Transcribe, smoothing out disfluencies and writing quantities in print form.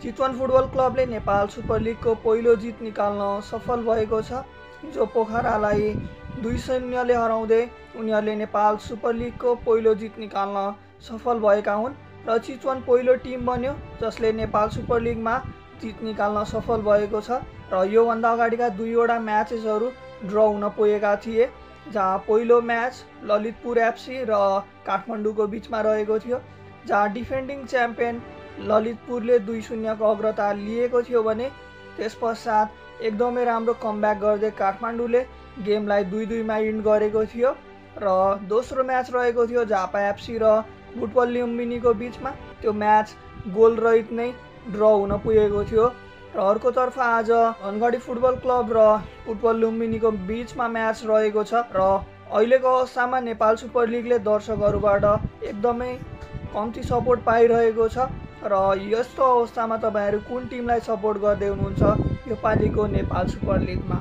Chitwan football क्लबले Nepal super लिगको पहिलो जित निकाल्न सफल भएको छ। हिजो पोखरालाई 2-0ले हराउँदै उनीहरूले नेपाल सुपर लिगको पहिलो जित निकाल्न सफल भएका हुन् र चितवन पहिलो टिम बन्यो जसले नेपाल सुपर लिगमा जित निकाल्न सफल भएको छ। र योभन्दा अगाडिका दुईवटा म्याचेसहरू ड्र हुन पुगेका थिए, जहाँ पहिलो म्याच ललितपुर एफसी र काठमाडौँको बिचमा रहेको थियो, जहाँ डिफेन्डिङ च्याम्पियन ललितपुरले 2-0 को अग्रता लिएको थियो भने त्यस पश्चात एकदमै राम्रो कमब्याक गर्दै काठमाडौँले गेमलाई 2-2 मा इन्ड गरेको थियो। र दोस्रो म्याच रहेको थियो झापा एफसी र बुटवल लुम्बिनीको बिचमा। त्यो म्याच गोल रहित नै ड्र हुन पुगेको थियो। र अर्कोतर्फ आज धनगढी फुटबल क्लब र बुटवल लुम्बिनीको बिचमा म्याच रहेको छ। र अहिलेको अवस्थामा नेपाल सुपर लिगले दर्शकहरूबाट एकदमै कम्ती सपोर्ट पाइरहेको छ। र यस्तो अवस्थामा तपाईहरु कुन टिमलाई सपोर्ट गर्दै हुनुहुन्छ यो पालिको नेपाल सुपर लिगमा?